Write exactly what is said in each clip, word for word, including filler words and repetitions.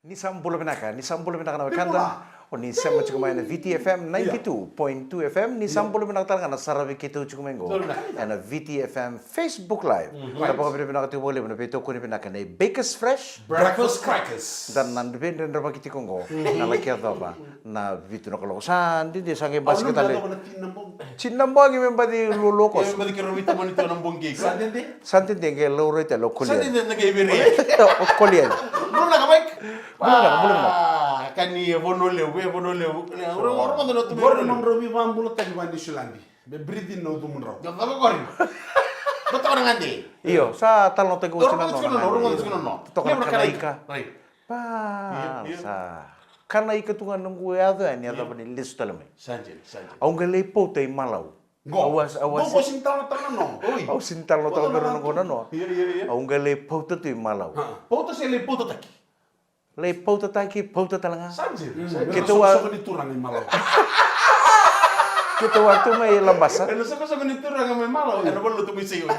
Ni sa bula vinaka, ni sa bula vinaka na wekada. O ni sema tiko mai na V T F M ninety-two point two F M, ni sa bula vinaka tale ga na saravi keitou tiko mai qo. Ena V T F M Facebook Live. Na vakavinavinaka tiko vakalevu na veitokoni vinaka nei Bakers Fresh. Breakfast crackers. Da na veidredrevaki tiko qo na laki yacova na vitu na kaloko. Sa dede sa qai basika tale. Tini na bogi me baci lualua koso. Sa dede. Sa dede qai laurai tale o Koliani. Sa dede na qai viri. O Koliani. Bula vinaka Mike. Bula vinaka, bula vinaka. Ka ni e Vanua Levu, e Vanua Levu. Qori mo drau veivakabulataki vaka Niusiladi. Me breathe in na ucumu drau. Dou cava qori. Dou toka na gade. Io, sa talanoataki oti na nona. Toka na kana ika. Pa sa kana ika tu ga noqu yaco yani, yacova ni lesu tale mai. Sa dina, sa dina. Au qai lai pauta i Malau. Qo. Au a, au a, qo, qo sini talo talo na noa. Oi. Au sini talo talo na noa. Io, io, io. Au qai lai pauta tu i Malau. Pauta se lai pautataki? Lai pautataki, pauta tale ga. Sa dina, sa dina. Keitou a, soqosoqo ni turaga i Malau. Keitou a tu mai Labasa. Ena soqosoqo ni turaga mai Malau, ena valu tu mai Saioni.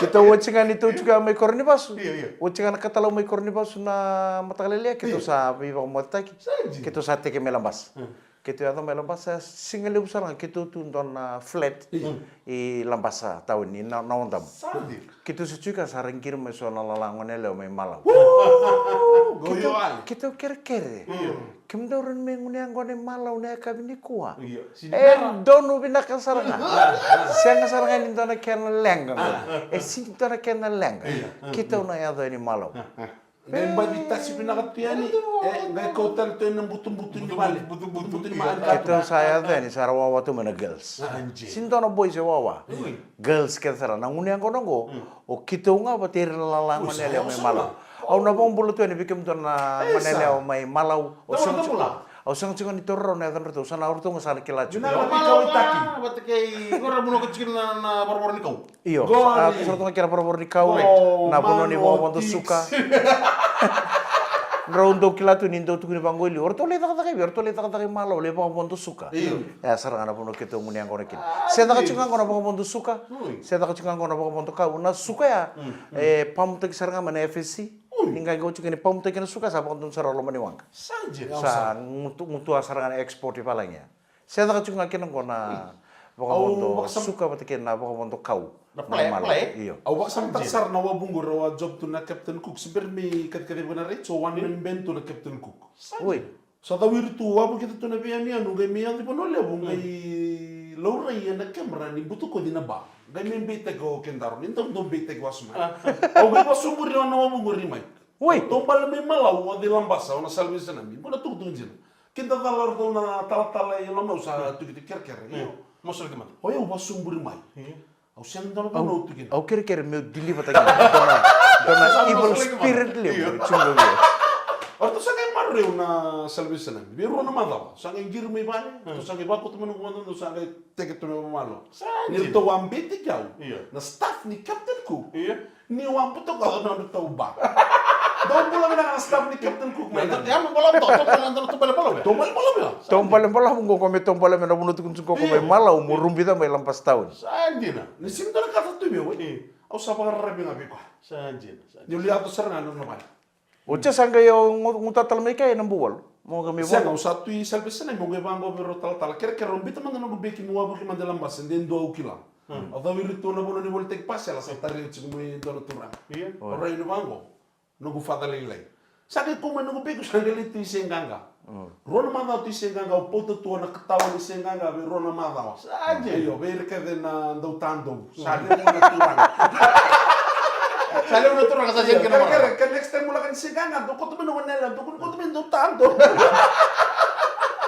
Keitou oti ga ni tou tiko mai Koronivasu. Io, io. Oti ga na katalau mai Koronivasu na mataka lailai, keitou sa veivakamotetaki. Sa dina. Keitou sa teke mai Labasa. Keitou yaco mai Labasa, siga levu sara ga keitou tu dua na flat i Labasa tauni na, na Wadamu. Keitou sa tiko sa ra qiri mai so na lala gone yalewa mai Malau. Keitou, keitou kerekere. Kemudou rawa ni mai gunu yaqona i Malau na yakavi nikua? E donu vinaka sara ga. Sega sara ga ni dua na kena leqa. E sini dua na kena leqa. Keitou na yaco yani i Malau. Qai baci tasi vinaka tu yani, e, qai kau tale tu yani na butubutu ni vale. Butubutu ni vale. Keitou sa yaco yani, sa ra wawa tu mai na girls. Sini dua na boys e wawa. Girls kece sara, na gunu yaqona qo, o keitou ga vata ira na lala gone yalewa mai Malau. Au na vakabula tu yani vei kemudou na gone yalewa mai Malau. Au sega tiko, au sega tiko ni taura rawa na yacadratou, sa na o ratou ga sa na kila tiko. Vinaka na veikauwaitaki. Vata kei, qo ra munoka tiko na, na voravora ni kau. Io, sa, sa ratou ga kei na voravora ni kau, na vanua ni vakavodo suka. Drau dau kila tu ni dau tukuni vaqo i liu. O ratou lai cakacaka i vei, o ratou lai cakacaka i Malau, lai vakavodo suka. Io. E, sara ga na vanua keitou gunu yaqona kina. Se caka tiko ga qo na vakavodo suka. Se caka tiko ga qo na vakavodo kau. Na suka ya, e pamutaki sara ga mai na F S C. Ni qai qo tiko ni pamutaki na suka, sa vakadonu sara loma ni waqa. Sa gutu, gutua sara ga na export i valagi ya. Se caka tiko ga kina qo na vakavodo suka vata kei na vakavodo kau. Na play, play. Io. Au vakasamataka sara na wavu qori au a job tu na Captain Cook. Se bera me kacikaci vaka na race, so one man band tu na Captain Cook. Oi. Sa cawiri tu, wavu kece tu na veiyanuyanu, qai me yaco i Vanua Levu, qai laurai ena kemura ni butakoci na ba. Qai me beitaki o kedaru, ni dau dau beitaki wasoma. Au qai vakasoburi na wavu qori mai. Oi. Taubale mai Malau, o cei Labasa, o na Salvation Army. Bau na tukutuku dina. Keda cala o ratou na talatala i loma, au sa tukituki kerekere. Io. Masulaki mada. O yau vakasoburi mai. Au sega ni dua na vanua au tu kina. Au kerekere meu deliver taki dua na, dua na evil spirit levu. O ratou sa qai maroroi au na Salvation Army. Vei rua na macawa. Sa qai qiri mai vale. Ratou sa qai vakauta mai noqu vanua, sa qai teke tu mai Malau. Ni ratou a beitaki au. Na staff ni Captain Cook. Ni au a butakoca na nodratou ba. Dou bula vinaka na staff ni Captain Cook mai na. Taubale balavu qo, qo me taubale mai na vanua tukuni tiko qo mai Malau, mo rubica mai Labasa tauni. Sa dina. Ni sega ni dua na ka sa tu vei au, e. Au sa vakararavi ga vei koya. Sa dina, sa dina. Niu lai yaco sara ga na nona vale. Oti sa qai o guta tale mai kea ena Buwalu. Mo qai mai Buwalu. Sega, au sa tu i Salvation Army, mo qai vaqo vei rau talatala. Kerekere, au biuta mada noqu beki meu wavuki mada i Labasa, de dua au kila. Au cawiri tu na vanua ni volitaki pasela, sa tarai au tiko mai dua na turaga. Io. Au rai ni vaqo, noqu father lailai. Sa qai kau mai noqu beki, sa qai lai tu i Seaqaqa. Rua na macawa tu i Seaqaqa, au pauta tu na katawa ni Seaqaqa vei rua na macawa. Sa dina. Io, vei ira kece na dau tadou. Sa levu na turaga. Sa levu na turaga, sa sega kina marawa. Ka next time mo lako ni Seaqaqa, dou kauta mai na gone yalewa, dou kauta mai dau tadou.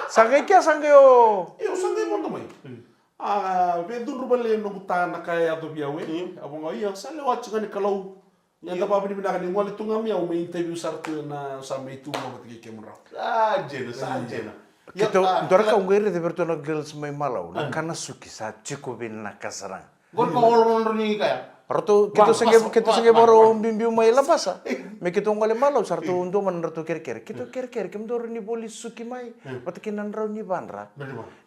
Sa qai kea, sa qai o. Io, sa qai vodo mai. A, via cudru vale noqu ta na ka e yaco vei au, e. A vaqo, ia, sa lewa tiko ga ni Kalou. Eda vakavinavinaka ni gole tu ga mai au me interview sara tu na sa mai tu ga vata kei kemudrau. Sa dina, sa dina. Keitou, dua na ka au qai raica vei iratou na girls mai Malau, na kana suki sa tiko vinaka sara ga. Qori ka olo na nodra ni kaya. Ratou, keitou se qai, keitou se qai vakarau biubiu mai Labasa. Me keitou gole Malau, sa ratou dua mai na nodratou kerekere. Keitou kerekere, kemudou rawa ni voli suki mai vata kei na drau ni vadra.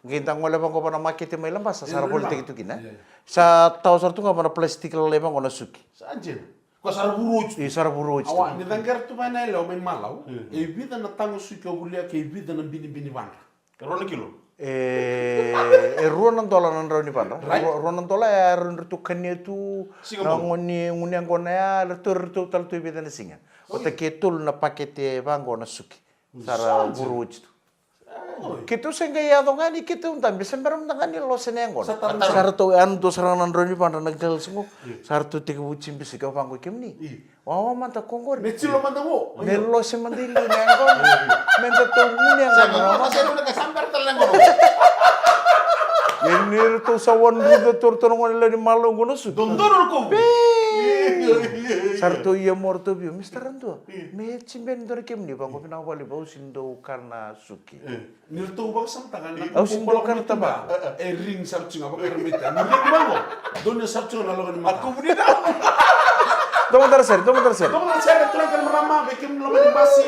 Qai da gole vaqo va na makete mai Labasa, sa ra volitaki tu kina. Sa tawa sara tu ga va na plastic lalai vaqo na suki. Sa dina. Ko sa ra vuru oti. I sa ra vuru oti. Awa, ni caqera tu vaya na yalewa mai Malau. E vica na taga suki o volia kei vica na binibini vadra? E rua na kilo. E, e rua na dola na drau ni vadra. Right. Rua, rua na dola ya, ratou kania tu. Siga na bau. Gone, gone yaqona ya, ratou, ratou tale tu e vica na siga. Ota ke tolu na pakete vaqo na suki. Sa ra vuru oti tu. Keitou se qai yaco ga ni keitou dabe, se bera mada ga ni lose na yaqona. Sa ratou, e a dua sara ga na drau ni vadra na girls qo. Sa ratou tekivu jibi suki, au vaqo i kemuni. Wawa mada ko qori. Me jilo mada qo. Me lose mada i liu na yaqona. Me da tou gunu yaqona. Ia ni ratou sa wadruca tu o ratou na gone lewe ni Malau qo na suki. Dodonu na kovu. Sa ratou ia mo ratou via, Mr Radua. Me jibeni dua na kemuni, vaqo vinaka vakalevu, au si dou kana suki. Ni ratou vakasamataka na. Au si dou kana taba. E ring sara tu ga, vakaramita. Ni ring vaqo. Donu sara tu ga na loma ni mata. Dou mada sere, dou mada sere. Dou mada sere, turaga kei na marama, vei kemuni loma ni basi.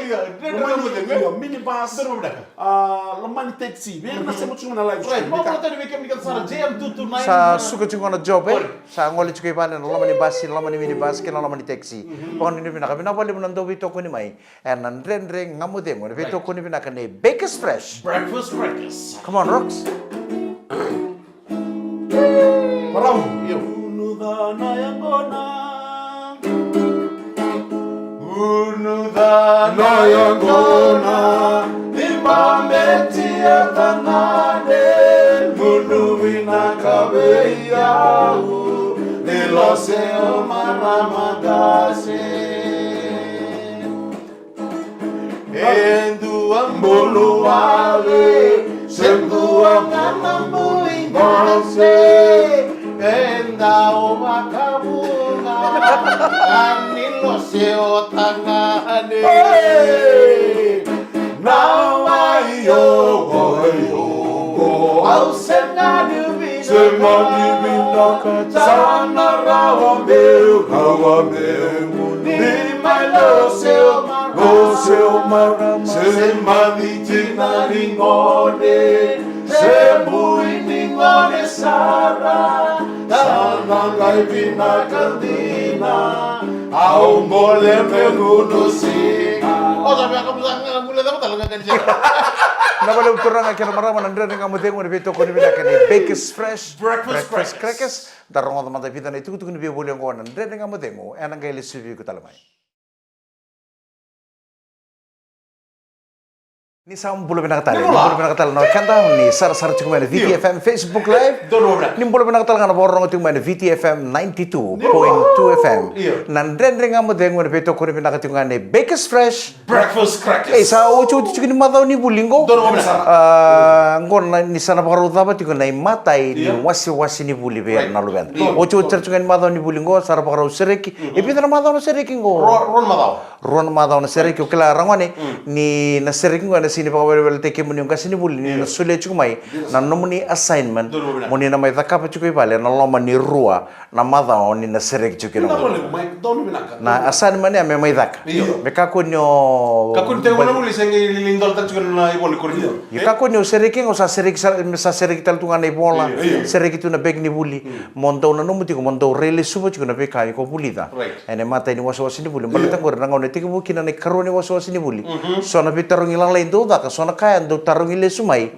Io, mini basi. A, loma ni taxi. Vei ira na sema tu ga na live stream. Right, mo tale vei kemuni kece sara, J M two two nine. Sa suka tu ga na job, e? Sa gole tu ga i vale na loma ni basi, loma ni mini basi, kei na loma ni taxi. Vakanuinui vinaka, vinaka vakalevu na dau veitokoni mai. Ena Dredre Ga Mo Cegu, ena veitokoni vinaka nei Bakers Fresh. Breakfast Breakers. Come on, Rocks. Marau, io. Gunuca na yaqona. Gunuca na yaqona. Ni babeti e tagane. Gunu vinaka vei au. Ni lose o marama qase. E dua bulu wale, se dua ga na buli qase, e dau vakavuna, ka ni lose o tagane. Na wai oqo, oqo, au sega ni vinaka. Sega ni vinaka, sa na rawa meu, rawa meu. Ni mai lose o marama, lose o marama, se maci dina ni gone, se bui ni gone sara, sa na qai vinaka dina. Au bole me gunu siga. O sa via kamusa ga gule cava tale ga kani sega. Na vale u turaga kei na marama na Dredre Ga Mo Cegu ena veitokoni vinaka nei Bakers Fresh. Breakfast Crackers. Da rogoca mada vica na itukutuku ni veivoli oqo na Dredre Ga Mo Cegu, ena qai lesuvi iko tale mai. Ni sa bula vinaka tale, ni bula vinaka tale na wekada, ni sarasara tiko mai na V T F M Facebook Live. Ni bula vinaka tale ga na vakarorogo tiko mai na V T F M ninety-two point two F M. Na Dredre Ga Mo Cegu ena veitokoni vinaka tiko ga nei Bakers Fresh. Breakfast Crackers. Ei, sa otioti tiko ni macawa ni vuli qo. Qo ni sa na vakarau cava tiko na imatai ni wasewase ni vuli vei ira na luveda. Otioti sara tiko ga ni macawa ni vuli qo, sa ra vakarau sereki. E vica na macawa na sereki qo? Rua na macawa. Rua na macawa na sereki, o kila ragone, ni na sereki qo ena sega ni vakaweleweletaki kemuni o qase ni vuli, ni na solia tiko mai na nomuni assignment mo ni na mai cakava tiko i vale ena loma ni rua na macawa ni na sereki tiko kina. Na assignment ya me mai caka. Me kakua ni o kakua ni o sereki qo, sa sereki tale tu ga na ivola, sereki tu na beki ni vuli. Mo dau nanuma tiko, mo dau railesuva tiko na veika iko vulica. Ena imatai ni wasewase ni vuli, baleta qori na gauna e tekivu kina na ikarua ni wasewase ni vuli. So na veitarogi lalai dou caka, so na ka e dau tarogi lesu mai.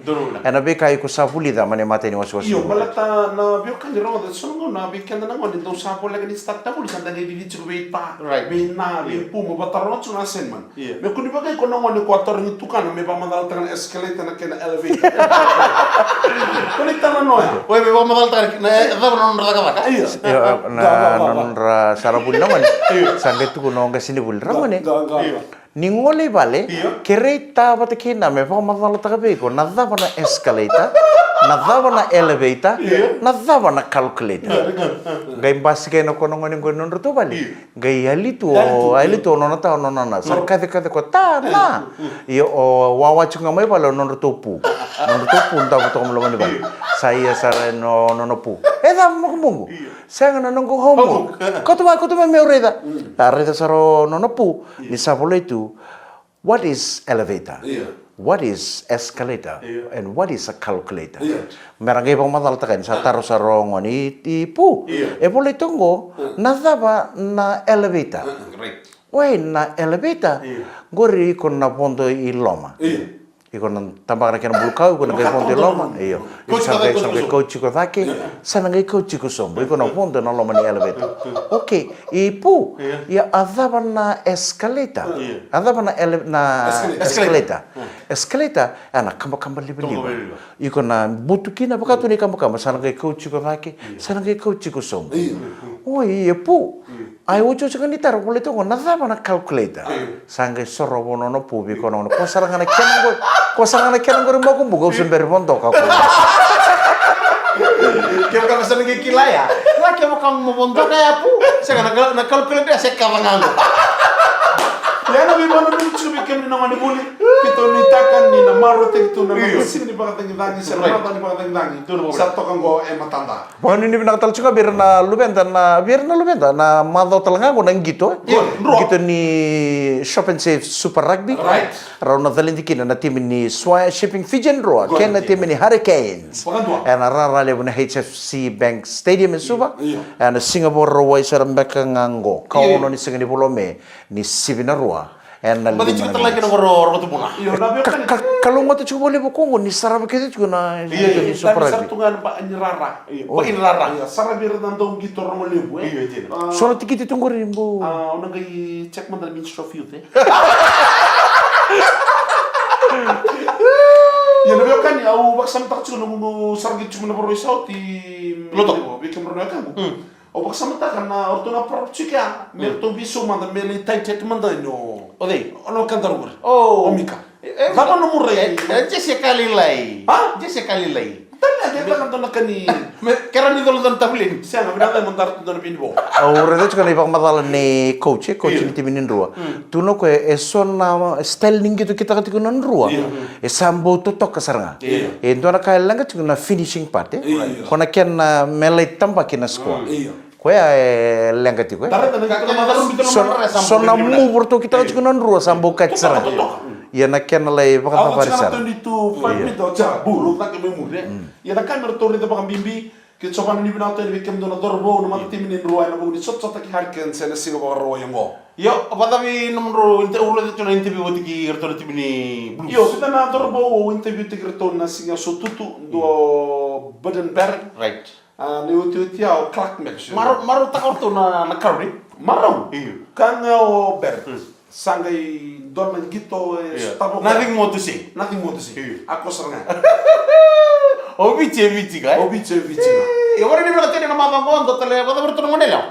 Ena veika iko sa vulica mai na imatai ni wasewase ni vuli. Io, baleta na veiwekani rogoca, so na gauna vei keda na gone dau sa voleka ni start na vuli, sa da qai vivi tiko vei ta, vei na, vei puma, vataroga tiko na assignment. Me kua ni vaka iko na gone ko a tarogi tukana me vakamacalataka na escalator na kena elevator. Ko ni talanoa ya. Oi, me vakamacalataka na cava na nodra cakacaka. Io, na nodra sa ra vuli na gone. Sa qai tukuna o qase ni vuli, ragone, ni gole i vale, kerei ta vata kei na me vakamacalataka vei iko na cava na escalator, na cava na elevator, na cava na calculator. Qai basika ina ko na gone qo i nodratou vale. Qai yali tu o, yali tu o nona ta, o nona na. Sa kacekace ko ta na. Io, o wawa tiko ga mai vale o nodratou pu. Nodratou pu davo toka mai loma ni vale. Sa ia sara e nona pu. E cava Makubuqu? Sega na noqu homework. Kauta mai, kauta mai meu raica. A raica sara o nona pu ni sa volai tu. What is elevator? What is escalator? Io. And what is a calculator? Io. Me ra qai vakamacalataka ni sa taro sara o gone i, i Pu. Io. E volai toka qo, na cava na elevator? Oi, na elevator, qori iko na vodo i loma. Iko na tabaka na kena bulukau, iko na qai vodo i loma. Io. Iko sa qai kauti iko cake, sa na qai kauti iko sobu. Iko na vodo na loma ni elevator. Okay, i Pu, ia a cava na escalator? A cava na ele-, na escalator? Escalator, e na kabakaba livaliva. Iko na butu kina, vaka tu na ikabakaba, sa na qai kauti iko cake, sa na qai kauti iko sobu. Oi, e Pu. Ai, otioti ga ni taro, volai toka qo, na cava na calculator? Sa qai soro vua nona Pu, vei koya na gone, ko sara ga na kena qori, ko sara ga na kena qori makubuka, au se bera ni vodoka ko. Kevaka sa na qai kila ya, na kevaka mo vodoka ya Pu, sega na cal-, na calculator ya se kava ga qo. Ia na veivakananumi tiko vei kemuni na gone vuli, keitou nuitaka ni na marautaki tu na noda siga ni vakacagicagi, se na macawa ni vakacagicagi sa toka qo e matada. Vakanuinui vinaka tale tiko ga vei ira na luveda, na, vei ira na luveda, na macawa tale ga qo na qito, e? Qito ni Shop and Save Super Rugby. Rau na calidi kina na timi ni Swire Shipping Fijian Drua kei na timi ni Hurricanes. E na rara levu na H F C Bank Stadium e Suva. E na siga Vakarauwai sara beka ga qo, ka ono ni siga ni vula o Me, ni sivi na rua. E na lima na miniti. Ka, ka, kalougata tiko vakalevu ko qo ni sarava kece tiko na, io, io, ni surprise. Sara tu ga na ba-, ni rara. Io, bai ni rara. Io, sara vei ira na dau qito rogo levu, e. Io, dina. So na tikiti tu qori bau. A, o na qai check mada na Ministry of Youth, e. Io, na veiwekani, au vakasamataka tiko na noqu sara qito tiko na Vakarauwai South i Lotoka, vei kemudrau na wekaqu. Au vakasamataka na, o ratou na prop tiko ya, me ratou veisau mada, me lai tight mada ni o. O cei? O na wekadaru qori. O Mika. Cava nomu rai? E, e, jesi e ka lailai. A? Jesi e ka lailai. Tani a kena dua na ka ni. Ke rawa ni colo dua na tavulevu. Sega, vinaka mo dara tu dua na vinivo. Au raica tiko na ivakamacala ni coach, e coach ni timi ni Drua. Tu na koya e so na style ni qito kitaka tiko na Drua. E sa bau totoka sara ga. E dua na ka e leqa tiko na finishing part, e. Ko na kena me lai tabaki na score. Koya e leqa tiko, e. So, so na move ratou kitaka tiko na Drua sa bau kati sara ga. Ia na kena lai vakacavari sara. Ia na ka me ratou raica vakabibi. Keitou sa vakanuinui vinaka tu yani vei kemudou na cauravou, na matatimi ni Drua ena vuku ni Sotasotaki Hurricanes ena siga Vakarauwai oqo. Io, vakacavi nomudrau inter-, au raica tu na interview oti kei iratou na timi ni Blues. Io, vica na cauravou au interview taki iratou na siga Sotutu, dua o Burton Barrett. Right. A, na iotioti ya o Clark Maxwell. Marau, marautaka o ratou na, na crowd, e? Marau. Io. Ka ga o Barrett. Sa qai dua na qito e sotava. Nothing more to say. Nothing more to say. Io. A ko sara ga. O Viti, e Viti ga, e? O Viti, e Viti ga. Io, o ratou ni vinaka tale na macawa qo, dua tale, vakacava o ratou na gone yalewa?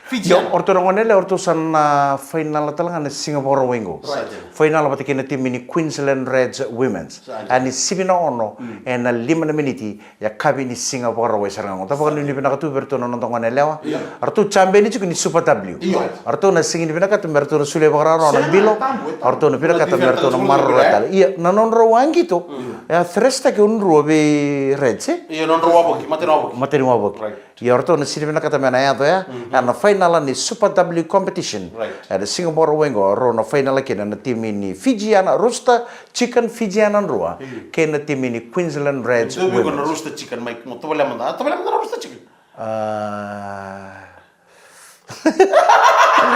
Fiji. Io, o ratou na gone yalewa, o ratou sa na fainala tale ga na siga Vakarauwai qo. Right. Fainala vata kei na timi ni Queensland Reds Women's. Right. A ni sivi na ono, ena lima na miniti, yakavi ni siga Vakarauwai sara ga qo. Da vakanuinui vinaka tu vei iratou na noda gone yalewa. Io. Ratou jabeni tiko ni Super W. Io. Ratou na sega ni vinakata me ratou na solia vakararawa na bilo. Ratou na vinakata me ratou na maroroya tale. Ia, na nodrau a qito. Io. E a threshtaki o Drua vei Reds, e? Io, nodrau wavoki, matani wavoki. Matani wavoki. Right. Ia, ratou na sega ni vinakata me na yaco ya. Ena fainala ni Super W competition. Right. Ena siga Vakarauwai qo, rau na fainala kina na timi ni Fijiana Rooster Chicken Fijiana Drua kei na timi ni Queensland Reds Women. Dou vei iko na Rooster Chicken, Mike, mo tovolea mada. A, tovolea mada na Rooster Chicken. A.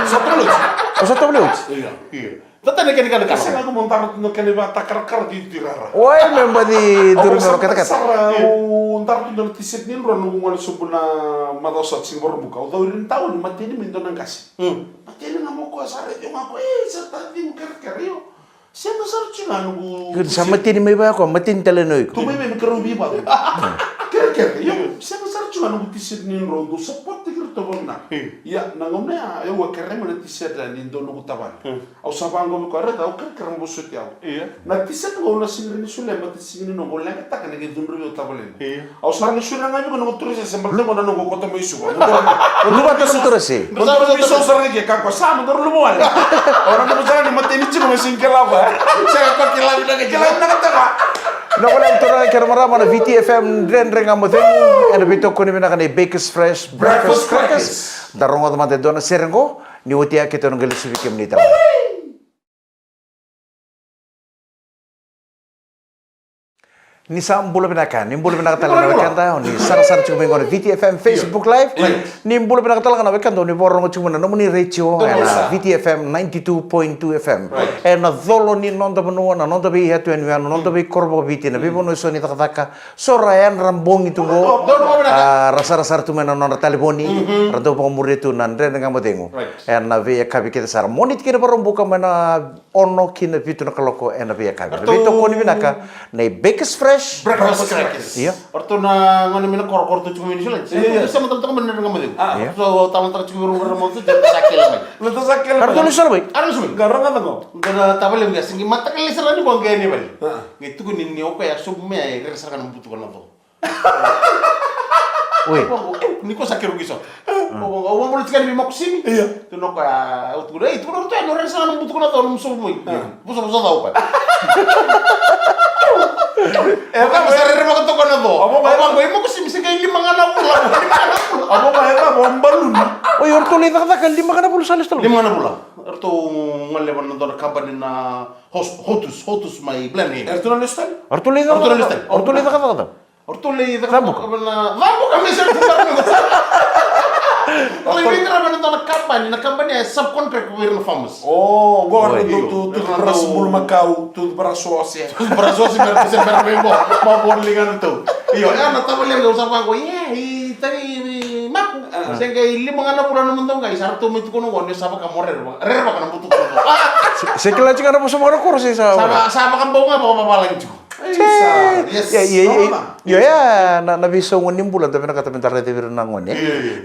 Sa tovolea oti. O sa tovolea oti? Io, io. Tata na kena, kena, kena. Sega, mo dara tu na kena ivakatakarakara, ti, ti rara. Oi, me baci duru me roketa keta. Sara, au dara tu na t-shirt ni Drua, noqu gole sobu na macawa sa siga Vakaraubuka. Au cau ira ni tauni, mateni mai dua na qase. Mateni ga mo koya, sa raici au ga koya, e, sa tacimu kerekere, io. Sega sara tiko ga noqu. Io, ni sa mateni mai vaya koya, mateni tale na iko. Tu mai vei me keirau veivatu. Kerekere, io. Sega sara tiko ga noqu t-shirt ni Drua, dou support-taki iratou vakavinaka. Ia, na gauna ya, au a kerea mai na t-shirt ya ni dua noqu tavani. Au sa vaqo vei koya, raica, au kerekere mo vosoti au. Io. Na t-shirt qo au na sega ni solia, baleta sega ni noqu, au leqataka na qai cudruvi au tavalequ. Io. Au sa rawa ni solia ga vei iko noqu torese, baleta qo na noqu koto mai Suva. Luvata na torese. Mo dua na veisau sara ga ke, kakua sa, mo dua na luva wale. Au na noqu sara ni mateni tiko me sega ni kila koya. Sega, koya kila vinaka, kila vinaka tiko. Vinaka vakalevu turaga kei na marama na Viti F M Dredre Ga Mo Cegu, ena veitokoni vinaka nei Bakers Fresh Breakfast Crackers. Da rogoca mada e dua na sere qo, ni oti ya keitou na qai lesu vei kemuni tale. Ni sa bula vinaka, ni bula vinaka tale na wekada, o ni sarasara tiko mai qo na V T F M Facebook Live. Ni bula vinaka tale ga na wekada, o ni vakarorogo tiko mai na nomuni retio, ena V T F M ninety two point two F M. Ena colo ni noda vanua, na noda veiyatu e yanuyanu, noda veikoro vakaviti, na veivanua eso ni cakacaka, so ra yadra bogi tu qo. Ra sarasara tu mai na nodra talevoni, ra dau vakamuria tu na Dredre Ga Mo Cegu. Ena veiyakavi kece sara. Moniti kei na Vakaraubuka mai na ono ki na vitu na kaloko ena veiyakavi. Na veitokoni vinaka nei Bakers Fresh. Breakfast crackers. Io. O ratou na gone mai na koro, o ratou tiko mai Niusiladi. Io, io. Sa mataka mai na Dredre Ga Mo Cegu. Io. Ratou talanoataka tiko vei rau na marautaka, sa kele mai. Ratou sa kele mai. Ratou lesu mai. Ratou lesu mai. Qarauna qo. Dua na tavale qo, sega ni mataka lesu sara ni qo qai ni vale. Qai tukuni ni o koya sobu mai, rere sara ga na butuka na co. Oi. Ni ko sa keru ki so. Au vabula tiko ni veimakusimi. Io. Tukuna o koya, au tukuna, ei, tukuna o ratou, no rere sara na butuka na co, nomu sobu mai. Vusa, vusa cau koya. E cava sa rere vakatoka na co. Au vaqo, e makusimi se qai lima ga na vula. Lima ga na vula. Au vaqo, e cava, baluni. Oi, o ratou lai cakacaka lima ga na vula sa lesu tale. Lima ga na vula. O ratou gole vata na dua na kabani na Hos-, Hotus, Hotus mai Blenheim. E ratou na lesu tale. O ratou lai cakacaka. O ratou lai cakacaka. O ratou lai cakacaka. Cabuka. Cabuka me sere tu. O lai veiqaravi ena dua na kabani, na kabani e subcontract vei ira na farmers. O, qo na tu, tu, toothbrush bulumakau, toothbrush ose. Toothbrush ose, mera, mera, mera, mera, ma vo ligana tu. Io, ya na tavale qo sa vaqo, ia, i tagi, i maku. Se qai lima ga na vula na nomudou qai, sa ratou mai tukuna qo, ni sa vaka mo rere vaka, rere vaka na butuka. Se, se kila tiko na vosa vaka na koro, se sa. Sa va-, sa vakabau ga, vakavavalagi tiko. Io, io, io, na, na veisaugani bula da vinakata meda raica vei ira na gone.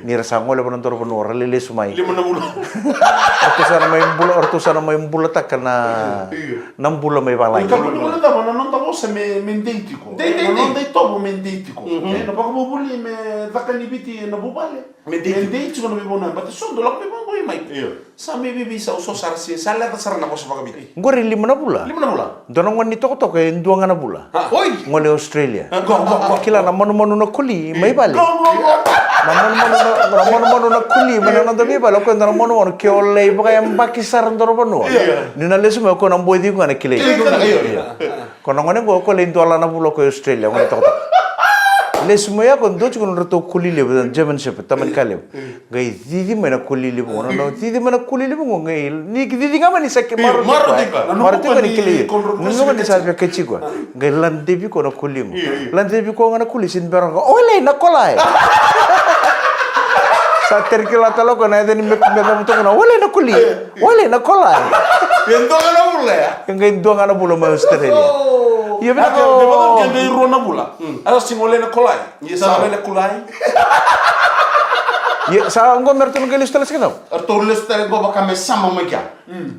Ni ra sa gole vata na dua na vanua, ra lai lesu mai. Lima na vula. O ratou sa na mai bula, o ratou sa na mai bulataka na, na bula mai valagi. Ka bula na cava na noda vosa me, me dei tiko. Dei, dei, na noda itovo me dei tiko. E, na vakavuvuli me caka ni Viti ena vuvale. Me dei tiko na veivanua, baleta so dou lako mai vaqo i mai. Io. Sa mai veiveisau so sara se, sa leca sara na vosa vakaviti. Qori lima na vula. Lima na vula. Dua na gone ni tokatoka e dua ga na vula. Oi. Gole Australia. Qo, qo, qo. Kila na manumanu na koli mai vale. Qo, qo, qo. Na manumanu na, na manumanu na koli mai na noda veivale, o koya dua na manumanu ke o lai vakayabaki sara dua na vanua. Io. Ni na lesu mai o koya na boici iko ga na kilai. Kilai iko ga, io, io. Ko na gone qo, ko lai dua la na vula ko i Australia, gone toka. Lesu mai ya ko dua tiko na nodratou koli levu, German Shepherd, tamani ka levu. Qai cici mai na koli levu qo, na, na cici mai na koli levu qo, qai ni cici ga mai ni sa ke maro tiko. Maro tiko ni kilai. Ni sa via kai tiko. Qai ladevi ko na koli qo. Ladevi ko ga na koli, sini bera qo. Ole na kolai. Sa terikila tale ko na yaca ni me, me cavuta ko na, ole na koli. Wale na kolai. E dua ga na vula ya. E qai dua ga na vula mai Australia. Ia vinaka. Ke qai rua na vula. A sa sega wale na kolai. Ia sa wale na kolai. Ia sa qo me ratou na qai lesu tale sega tau. Ratou lesu tale qo vaka me sama mai kea.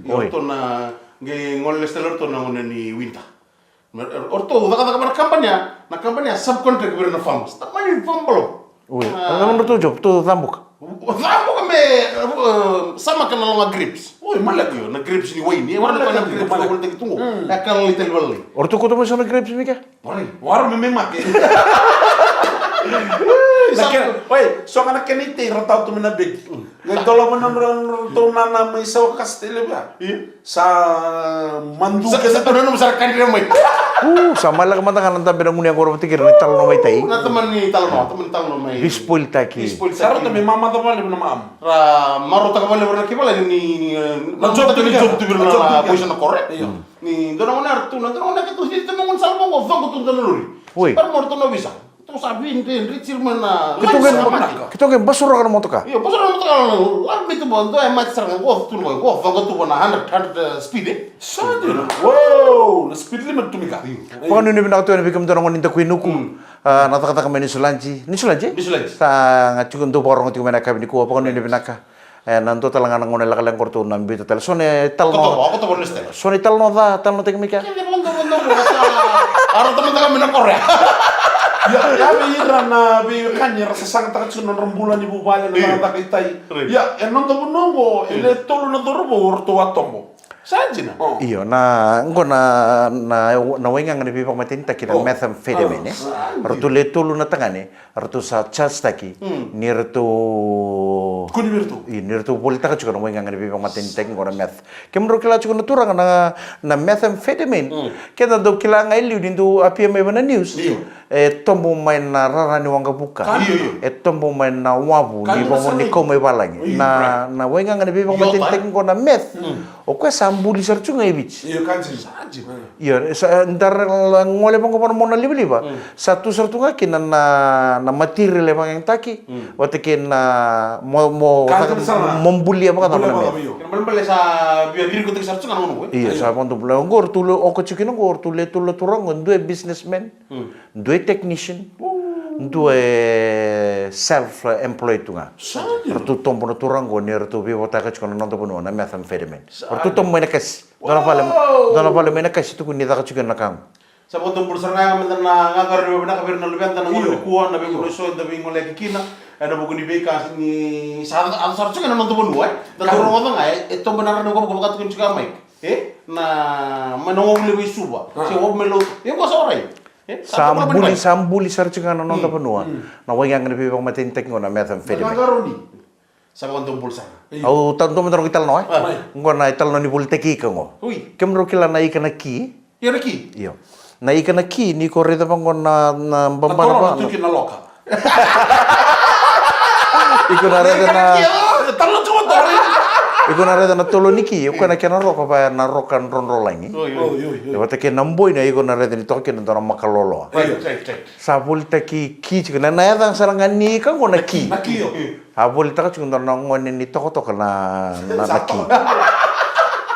Oi. Ratou na qai gole lesu tale ratou na gone ni winter. O ratou cakacaka vata na kabani ya, na kabani ya subcontract vei ira na farmers. Tamani farm balo. Oi. A, na nodratou job, ratou cabuka. Cabuka me, e, samaka na loga grapes. Oi, maleka. Io, na grapes ni waini. E, maleka na grapes, maleka. Volitaki tu qo. E ka lalai tale valai. O ratou kauta mai so na grapes mai kea? Warai. Warai me mai make. Na kena, oi, so ga na kena itei ra tau tu mai na beki. Qai dolava na nodratou nana mai sa wakasa tale via. Io. Sa madu. Sa, sa tu na nomu sa ra kadre mai. U, sa maleka mada ga na dabe na gunu yaqona vata kei ira na italanoa mai tai. Na tamani talanoa, tamani talanoa mai. Veispoiltaki. Veispoiltaki. Sa rauta me mamaca vakalevu na mamaca. Ra marautaka vakalevu na kei valagi ni, ni, e, na job tu, ni job tu vei ira na boys na koro. Io. Ni dua na gone era tu, na dua na gone keitou cici tu na gone sala vaqo, vaqo tu dua na lori. Oi. Bara mo ratou na ovisa. Tou sa veidredre tiko mai na. Keitou qai, keitou qai basuraka na motoka. Io, basuraka na motoka, lako mai tu mai, dua e mate sara ga qo, tu na qo, qo, vaqo tu na hundred, hundred, e, speed, e. Sa dina. Wow, na speed limit tu mai ka. Vakanuinui vinaka tu yani vei kemudou na gone ni Dakuinuku. A, na cakacaka mai Niusiladi. Niusiladi, e? Niusiladi. Sa ga tiko dou vakarogo tiko mai na yakavi nikua, vakanuinui vinaka. E, na dua tale ga na gauna lekaleka qo ratou na biuta tale. So na italanoa. Koto, koto, koto, koto. So na italanoa ca, talanoataki mai kea. Kece vodo, vodo, vodo, sa. A, ratou mataka mai na koro ya. Ia, ia vei ira na veiwekani era sasagataka tiko na nodra bula ni vuvale, na cakacaka i tai. Ia, e noda vanua qo, e le tolu na cauravou o ratou a tobo. Sa dina? Io, na, qo na, na, na waigaga ni veivakamatenitaki na methamphetamine, e. Ratou le tolu na tagane, ratou sa charge taki, ni ratou Ko ni vei ratou? Io, ni ratou volitaka tiko na waigaga ni veivakamatenitaki qo na meth. Kemudrau kila tiko na turaga na, na methamphetamine. Mm. Keda dau kila ga e liu ni dau appear mai va na news. Io. E tobo mai na rara ni waqavuka. Ka io, io. E tobo mai na wavu. Ka ni io, vaqo ni sa kau mai valagi. Io, na, right. Na waigaga ni veivakamatenitaki qo na meth. Mm. O koya sa buli sara tu ga e Viti. Io, ka jina. Sa jina. Io, sa, da ra la gole vaqo va na mona livaliva. Mm. Sa tu sara tu ga kina na, na material e vakayagataki, mm, vata kei na mo, mo, ka jina sara. Mo bulia vakacava na meth. Bulia vakacava, io. Kena balebale sa via virikotaki sara tu ga na gauna qo, e? Io, sa vakadobula. Qo ratou le, o koya tiko kina qo, ratou le tolu na turaga qo, dua e businessman. Mm. Dua e technician, dua e self-employed tu ga. Sa dina. Ratou tobo na turaga qo ni ratou veivotaka tiko na noda vanua na methamphetamine. Sa dina. Ratou tobo mai na kasi. Dua na vale, wow, dua na vale mai na kasi tukuni ni caka tiko na ka qo. Sa vakatobula sara ga meda na qaqarauni vinaka vei ira na luveda na gauna nikua, na veigauna eso eda veigoleyaki kina ena vuku ni veika ni sa yaco sara tiko ena noda vanua, e. Da dau rogoca ga, e, e tobo na rara ni waqavuka vaka tukuni tiko ya, Mike. E? Na, mai na wavu levu i Suva. A. Se wavu mai Lautoka. E, qo sa orai. E, sa, sa buli, sa buli sara tiko ga na noda vanua. Mm. Na waigaga ni veivakamatenitaki qo na methamphetamine. Na qaqarauni. Sa vakadobula sara. Io. Au tadu mada noqu italanoa, e? A. Qo na italanoa ni volitaki ika qo. Ui. Kemudrau kila na ika na ki? Io, na ki. Io. Na ika na ki, ni ko raica vaqo na, na babana. Na tolo na va, tuki na loka. Iko na raica na, iko na raica na tolo ni ki, o koya na kena roka va ya na roka drodrolagi. Oi, oi, oi, oi. E vata kei na boina, iko na raica ni toka kina dua na makaloloa. Right, right, right. Sa volitaki ki tiko na, na yaca sara ga ni ika qo na ki. Na ki, io. A volitaka tiko dua na gone ni tokatoka na, na, na ki.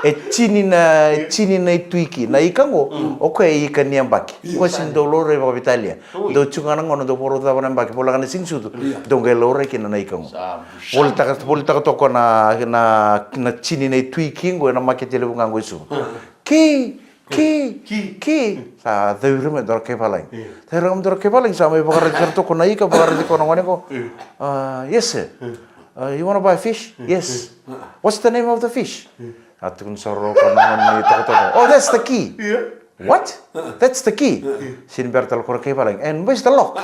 E tini na, e tini na itui ki. Na ika qo, mm, o koya e ika ni yabaki. Io, o koya sa sega ni dau laurai vakaveitalia. Ui. Dau tiko ga na gauna dau vakarau cava na yabaki, voleka na siga ni sucu. Io. Dau qai laurai kina na ika qo. Sa busa. Volitaka, volitaka toka na, na, na tini na itui ki qo ena makete levu ga qo e Suva. Mm. Ki, ki, ki, ki. Sa cauri mai dua na kai valagi. Io. Cauri mai dua na kai valagi, sa mai vakaraici sara toka na ika, vakaraici koya na gone qo. Io. Uh, yes, sir. Io. Uh, you wanna buy a fish? Io. Yes. Io. Uh-uh. What's the name of the fish? Io. A tukuna sara o koya na gone ni tokatoka. Oh, that's the key. Io. What? Uh-uh. That's the key. Uh-uh. Sega ni bera tale o koya na kai valagi. And where's the lock?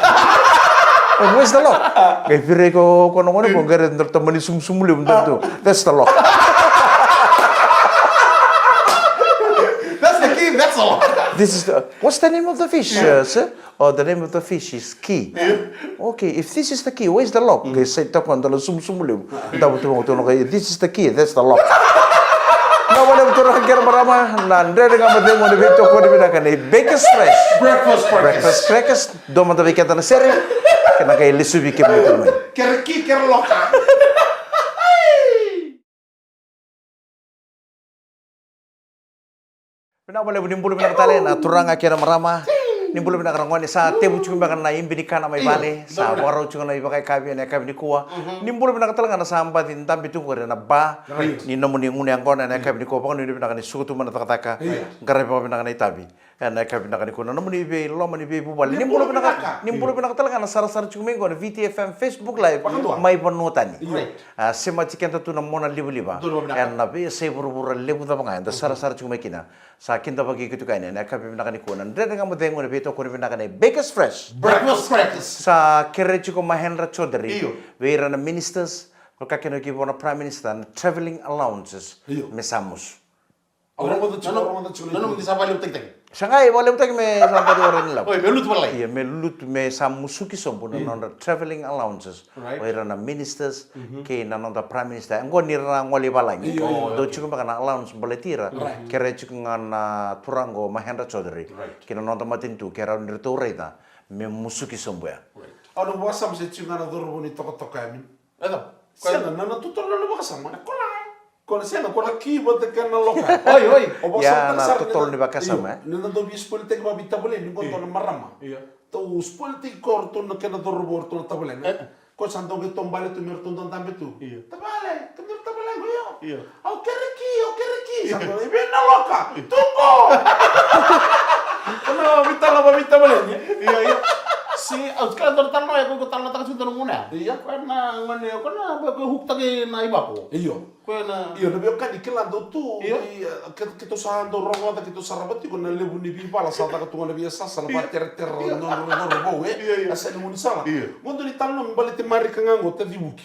And where's the lock? Qai virai koya na gone qo, qai raica dua na tamani sumusumu levu, dua tu. That's the lock. That's the key, that's the lock. This is the, what's the name of the fish, uh, sir? Oh, the name of the fish is key. Yeah. Okay, if this is the key, where's the lock? Mm. Qai saitaka dua na sumusumu levu. Davo tu vaqo tu na kai, this is the key, that's the lock. Na wale tu na kena marama, na Dredre Ga Mo Cegu ni veitokoni vinaka nei Bakers Fresh. Breakfast crackers. Breakfast crackers. Dua mada vei keda na sere, kena qai lesuvi kemuni tale mai. Kere ki, kere loka. Vinaka vakalevu, ni bula vinaka tale na turaga kei na marama. Ni bula vinaka na gone, sa tevu tiko beka na ibe ni kana mai vale. Io, sa vakarau tiko na ivakayakavi ena yakavi nikua. Mhm. Ni bula vinaka tale ga na sa baci dabe tu qori ena ba. Right. Ni nomuni gunu yaqona ena yakavi nikua. Vakanuinui vinaka ni suka tu mai na cakacaka. Right. Qaravi vakavinaka na itavi. Ena yakavi vinaka nikua na nomuni veiloma ni veivuvale. Ni bula vinaka, ni bula vinaka tale ga na sarasara tiko mai qo na V T F M Facebook Live mai vanua tani. Right. A, semati keda tu na mona livaliva. Ena veiyasai vuravura levu cava ga eda sarasara tiko mai kina. Sa kidavaki iko tiko yani ena yakavi vinaka nikua na Dredre Ga Mo Cegu ena veitokoni vinaka nei Bakers Fresh. Breakfast crackers. Sa kerei tiko Mahendra Chaudhary. Io. Vei ira na ministers, ko ka kena ki vua na Prime Minister, na travelling allowances. Io. Me sa musu. Au rogoca tiko, au rogoca tiko. Nanuma ni sa vakalevutaki. Sa qai vakalevutaki me sa baci warai ni lavo. Oi, me lutu vakalailai. Ia, me lutu, me sa musuki sobu na nodra travelling allowances. Right. O ira na ministers, mhm, kei na noda Prime Minister. Qo ni ra na gole i valagi. Io, io, io. Dau tiko beka na allowance baleti ira. Right. Kerei tiko ga na turaga o Mahendra Chaudhary. Right. Kei na noda matanitu, ke rawa ni ratou raica me musuki sobu ya. Right. Au na vakasama se tiko ga na cauravou ni tokatoka ya, Min. E cava? Sega, na, na totolo na vakasama. Na kola. Ko na sega, ko na ki vata kei na loka. Oi, oi. O vakasama. Ia, na totolo ni vakasama, e? Io, ni da dau via spoiltaki vakaveitavaleni, ni qo dua na marama. Io. Dau spoiltaki koya o ratou na kena cauravou o ratou na tavalena. E. Ko sa dau qai taubale tu me ratou dau dabe tu. Io. Tavale, kemuni tavale qo, io. Io. Au kere ki, au kere ki. Sa dau, i vei na loka? Tu qo. Ko na veitalanoa vakaveitavaleni. Io, io. Si, au kila dua na talanoa, ko, ko talanoataka tiko dua na gone. Io. Ko na gone, ko na, ko hukutaki na ivako. Io. Koya na. Io, na veiwekani kila dau tu. Io. I, e, ke, keitou sa dau rogoca, keitou sarava tiko na levu ni veivala sa caka tu ga na veiyasasa, na, io, vakateretere, io, na nodra cauravou, e. Io, io. A sega ni gaunisala. Io. Qo dua na italanoa me baleti Marika ga qo, tacivuki.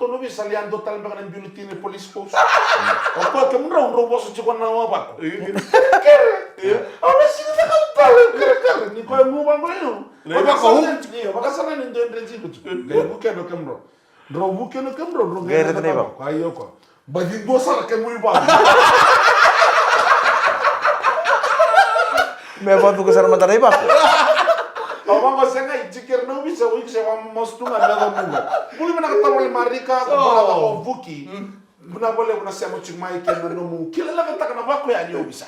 tu na ovisa, lia dua tale beka na biuletini ni police post. O koya kemudrau, drau vosa tiko na wavako. Kerekere. Au na sega ni cakava tale, kerekere. Ni koya mu vaqo io. Na ivako. Vakasala ni dua e dredre tiko. Qai vukea na kemudrau. Drau vukea na kemudrau, drau qai raica na ivako. Ai, o koya. Baci dua sara kemu ivako. Me vacuka sara mada na ivako. Au vaqo se qai jikere na ovisa, o iko se vamasu tu ga me yaco muka. Buli vinaka tavale Marika, brother o Vuki. Vinaka vakalevu na sema tiko mai kei na nomu kila levetaka na vako ya ni ovisa.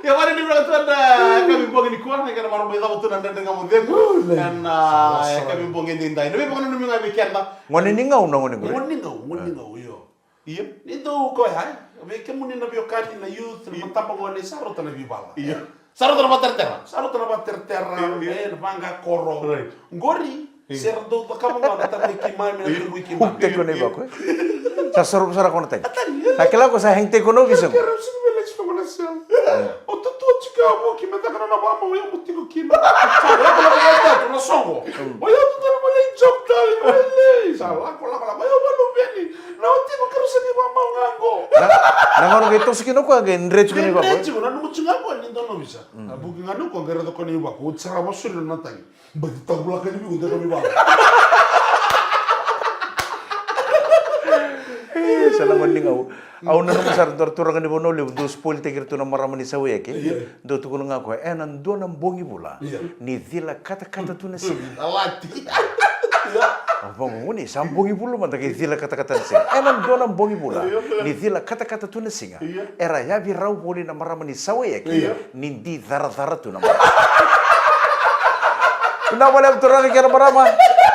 Ia, vani ni vinaka tu na yakavi bogi nikua, ni kena marama i cava tu na Dredre Ga Mo Cegu. Ena yakavi bogi edaidai. Na veivakananumi ga vei keda. Gone ni gau na gone qori. Gone ni gau, gone ni gau, io. Io. Ni dou koya, e? Vei kemuni na veiwekani, na youth, na matabagone, sa rauta na veivala. Io. Sa rauta na vakateretera. Sa rauta na vakateretera, io, io, e, na vaqakoro. Right. Qori, io, se ra dau cakava ga na tagi keimami, na tagi keimami. Hang take on ivako, e? Sa soro sara ko na tagi. A tagi, io. Sa kila ko sa hang take on ovisa. Kere, sega ni via lesi vaqo na sel. Io. O tutu tiko a Vuki me caka na nona vakamau, o yau mo tiko kina. Sa lako, lako, lako, lako, na soqo. Mm. O yau tutu na mai job tale, o yau lei. Sa lako, lako, lako, o yau valuveni. Na wati ko keirau sega ni vakamau ga qo. Na, na gauna qai toso kina o koya, qai dre tiko na ivako. Dre tiko, nanuma tiko ga o koya ni dua na ovisa. Mm. A Vuki ga ni o koya qai raica o koya na ivako, oti sara vakasauri na tagi. Baci tavulaka ni viko, dua na ivako. E, sa na gone ni gau. Au nanuma sara dua na turaga ni Vanua Levu, dau spoil taki ira tu na marama ni Sauwaiaki. Io. Dau tukuna ga o koya, ena dua na bogi vula, io, ni cila katakata tu na siga. Alati. Io. Au vaqo, gone, sa bogi vula mada qai cila katakata na siga. Ena dua na bogi vula, io, ni cila katakata tu na siga. Io. Era yavi rau voli na marama ni Sauwaiaki. Io. Ni di caracara tu na marama. Vinaka vakalevu turaga kei na marama.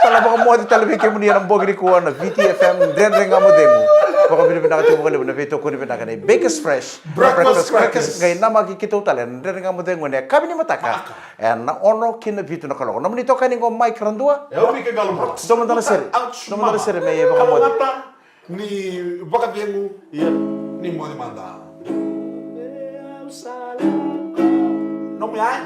Sa na vakamoce tale vei kemuni ena bogi nikua na Viti F M Dredre Ga Mo Cegu. Vakavinavinaka tiko vakalevu na veitokoni vinaka nei Bakers Fresh Breakfast Crackers. Qai namaki keitou tale na Dredre Ga Mo Cegu ena yakavi ni mataka. Mataka. Ena ono ki na vitu na kaloko. Nomuni itokani qo Mike Radua. E au Mike Qalobula. Sauma mada na sere. Ouch, sauma mada na sere me vakamoce. Ni vakacegu. Ia. Ni moce mada. Nomu ya.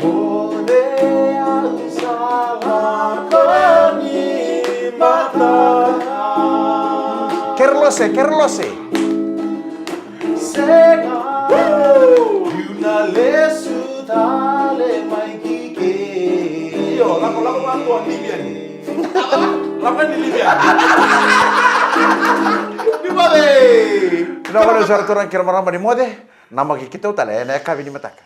Moce au sa lako ni mataka. Kerolose, kerolose. Sega, niu na lesu tale mai ki ke. Io, lako, lako, lako, Livian. Lako ni Livian. Ni moce. Vinaka vakalevu sara turaga kei na marama, ni moce. Namaki keitou tale ena yakavi ni mataka.